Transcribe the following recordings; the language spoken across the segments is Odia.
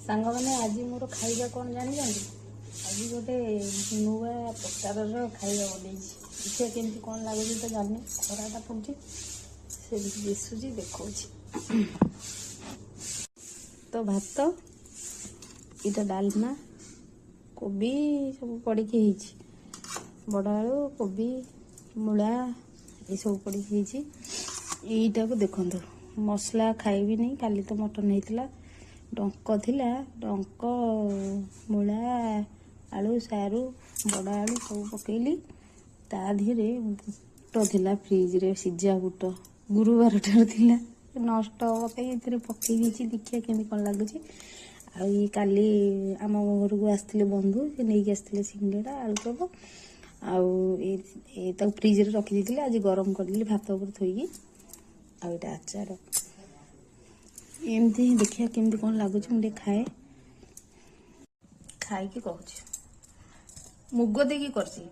ସାଙ୍ଗମାନେ, ଆଜି ମୋର ଖାଇବା କ'ଣ ଜାଣିଛନ୍ତି? ଆଜି ଗୋଟେ ନୂଆ ପ୍ରକାରର ଖାଇବା ବନେଇଛି। ଦେଖିବା କେମିତି କ'ଣ ଲାଗୁଛି ତ ଜାଣିନି। ଖରାଟା ପଡ଼ୁଛି, ସେମିତି ଦିଶୁଛି, ଦେଖାଉଛି ତ। ଭାତ, ଏଇଟା ଡାଲମା, କୋବି ସବୁ ପଡ଼ିକି ହେଇଛି, ବଡ଼ ଆଳୁ, କୋବି, ମୂଳା ଏସବୁ ପଡ଼ିକି ହେଇଛି। ଏଇଟାକୁ ଦେଖନ୍ତୁ, ମସଲା ଖାଇବିନି। କାଲି ତ ମଟନ୍ ହେଇଥିଲା, ଡଙ୍କ ଥିଲା। ଡଙ୍କ, ମୂଳା, ଆଳୁ, ସାରୁ, ବଡ଼ ଆଳୁ ସବୁ ପକେଇଲି। ତା ଦେହରେ ବୁଟ ଥିଲା ଫ୍ରିଜରେ, ସିଝା ବୁଟ ଗୁରୁବାରଠାରୁ ଥିଲା, ନଷ୍ଟ ହବ ପାଇଁ ଏଥିରେ ପକେଇ ଦେଇଛି। ଦେଖିବା କେମିତି କ'ଣ ଲାଗୁଛି। ଆଉ ଇଏ କାଲି ଆମ ଘରକୁ ଆସିଥିଲେ ବନ୍ଧୁ, ସେ ନେଇକି ଆସିଥିଲେ ସିଙ୍ଗଡ଼ା, ଆଳୁଚପ। ଆଉ ଏ ତାକୁ ଫ୍ରିଜରେ ରଖିଦେଇଥିଲି, ଆଜି ଗରମ କରିଦେଲି ଭାତ ଉପରେ ଥୋଇକି। ଆଉ ଏଇଟା ଆଚାର। ଏମିତି ହିଁ ଦେଖିବା କେମିତି କ'ଣ ଲାଗୁଛି। ମୁଁ ଟିକେ ଖାଏ, ଖାଇକି କହୁଛି। ମୁଗ ଦେଇକି କରିଛି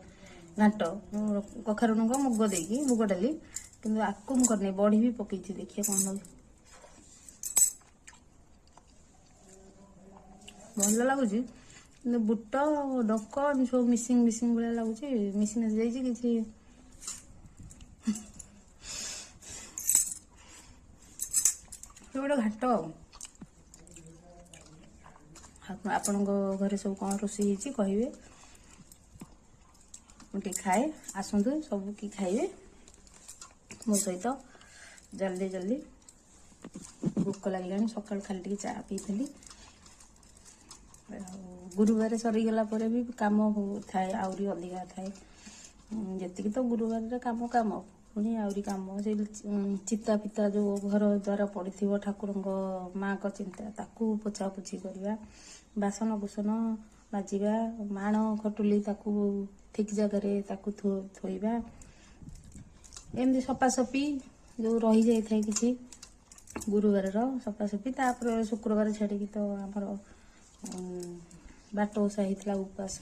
ଘାଣ୍ଟ, କଖାରୁ ଡଙ୍କ ମୁଗ ଦେଇକି, ମୁଗ ଡାଲି। କିନ୍ତୁ ଆକୁ ମୁଁ କରିନି, ବଢ଼ି ବି ପକେଇଛି। ଦେଖିବା କ'ଣ ଲାଗୁଛି। ଭଲ ଲାଗୁଛି, କିନ୍ତୁ ବୁଟ, ଡଙ୍କ ଏମିତି ସବୁ ମିସିଂ ମିସିଂ ଭଳିଆ ଲାଗୁଛି, ମିଶି ମିଶି ଯାଇଛି କିଛି। ଗୋଟେ ଘାଣ୍ଟ। ଆଉ ଆପଣଙ୍କ ଘରେ ସବୁ କ'ଣ ରୋଷେଇ ହେଇଛି କହିବେ। ମୁଁ ଟିକେ ଖାଏ, ଆସନ୍ତୁ ସବୁ କି ଖାଇବେ ମୋ ସହିତ। ଜଲ୍ଦି ଜଲ୍ଦି, ଭୋକ ଲାଗିଲାଣି। ସକାଳୁ ଖାଲି ଟିକେ ଚା ପିଇଥିଲି। ଆଉ ଗୁରୁବାର ସରିଗଲା ପରେ ବି କାମ ଥାଏ, ଆହୁରି ଅଧିକା ଥାଏ। ଯେତିକି ତ ଗୁରୁବାରରେ କାମ କାମ, ପୁଣି ଆହୁରି କାମ। ସେଇ ଚିତା ଫିତା ଯେଉଁ ଘର ଦ୍ୱାର ପଡ଼ିଥିବ, ଠାକୁରଙ୍କ ମାଆଙ୍କ ଚିନ୍ତା, ତାକୁ ପୋଛାପୋଛି କରିବା, ବାସନ କୁସନ ମାଜିବା, ମାଣ ଖଟୁଲି ତାକୁ ଠିକ୍ ଜାଗାରେ ତାକୁ ଥୋଇବା, ଏମିତି ସଫାସଫି ଯେଉଁ ରହିଯାଇଥାଏ କିଛି ଗୁରୁବାରର ସଫାସଫି। ତାପରେ ଶୁକ୍ରବାର ଛାଡ଼ିକି ତ ଆମର ବାଟ ଓଷା ହେଇଥିଲା, ଉପବାସ।